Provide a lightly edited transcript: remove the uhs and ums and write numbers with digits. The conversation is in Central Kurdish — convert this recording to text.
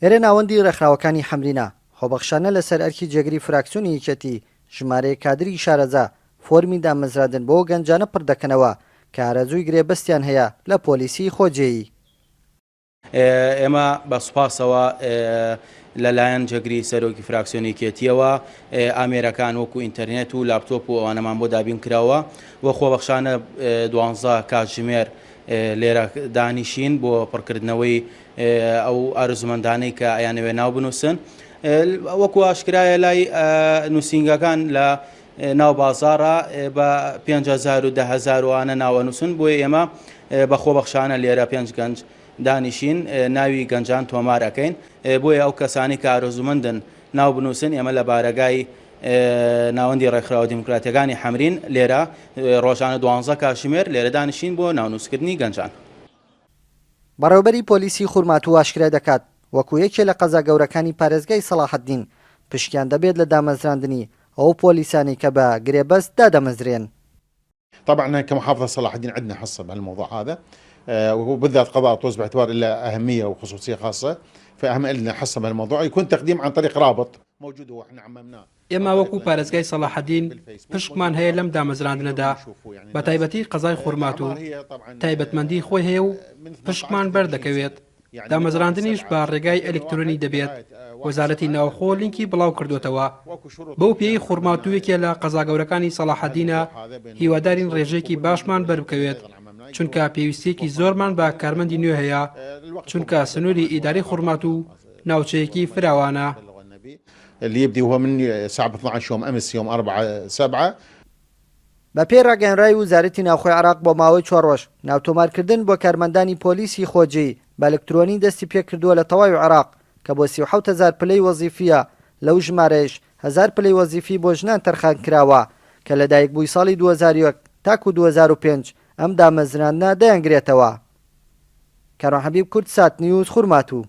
ئێرە ناوەندی ڕێکخراوەکانی حەمرینە، خۆبەخشانە لەسەر ئەرکی جێگری فراکسیۆنی یەکێتی، ژمارەیەک کادری شارەزا فۆرمی دامەزراندن بۆ گەنجانە پڕدەکەنەوە کە ئارەزووی گرێبەستیان هەیە لە پۆلیسی خۆجێیی. ئێمە بە سوپاسەوە لە لایەن جێگری سەرۆکی فراکسیۆنی یەکێتییەوە ئامێرەکان وەکو ئینتەرنێت و لاپتۆپ و ئەوانەمان بۆ دابین کراوە و خۆبەخشانە دوانزە کاتژمێر لێرە دانیشین بۆ پڕکردنەوەی ئەو ئارزومەندانەی کە ئەیانەوێ ناو بنووسن وەکو ئاشکرایە لای نووسینگەکان لە ناو بازاڕە بە 5هزار و دههزار وانە ناوەنووسن بۆیە ئێمە بە خۆبەخشانە لێرە پێنج گەنج دانیشین ناوی گەنجان تۆمار ئەەکەین بۆیە ئەو کەسانی کە ئارەزومەندن ناو بنووسن ئێمە لە بارەگای ناوەندی ڕێکخراوە دیموکراتیەکانی حەمرین لێرە ڕۆژانە دوانزە کاتژمێر لێرە دانیشین بۆ ناونووسکردنی گەنجان. بەڕێوبەری پۆلیسی خورماتوو ئاشکرای دەکات، وەکو یەکێ لە قەزا گەورەکانی پارێزگای سەڵاحەدین پشکیان دەبێت لە دامەزراندنی ئەو پۆلیسانەی کە بە گرێبەست دادەمەزرێن. طبعا كمحافظة صلاح الدين عندنا حصة بهالموضوع هذا وبالذات قضاء طوز باعتبار له أهمية وخصوصية خاصة فأهم لنا حصة بهالموضوع يكون تقديم عن طريق رابط موجود هو احنا عممناه ئێمە وەکو پارێزگای سەڵاحەدین پشکمان هەیە لەم دامەزراندنەدا بەتایبەتی قەزای خورماتوو تایبەتمەندی خۆی هەیە و پشکمان بەردەکەوێت دامەزراندنیش بە ڕێگای ئەلیکترۆنی دەبێت، وەزارەتی ناوخۆ لینکی بڵاوکردۆتەوە، بەو پێیەی خورماتوو یەکێ لە قەزا گەورەکانی سەڵاحەدینە، هیوادارین ڕێژەیەکی باشمان بەربکەوێت، چونکە پێویستییەکی زۆرمان بە کارمەندی نوێ هەیە، چونکە سنووری ئیدارەی خورماتوو ناوچەیەکی فراوانە. بەپێی ڕاگەیەنراوی وزارەتی ناوخۆی عێراق بۆ ماوەی چوار ڕۆژ ناوتۆمارکردن بۆ کارمەندانی پۆلیسی خۆجێی بە ئەلکترۆنی دەستی پێکردووە لە تەواوی عێراق کە بۆ 37 هەزار پلەی وەزیفییە لەو ژمارەیەش هەزار پلەی وەزیفی بۆ ژنان تەرخانکراوە کە لەدایکبووی ساڵی 2001 تاکو 2005 ئەم دامەزراندنە دەیانگرێتەوە. کاروان حەبیب کوردسات نیوز خورماتوو.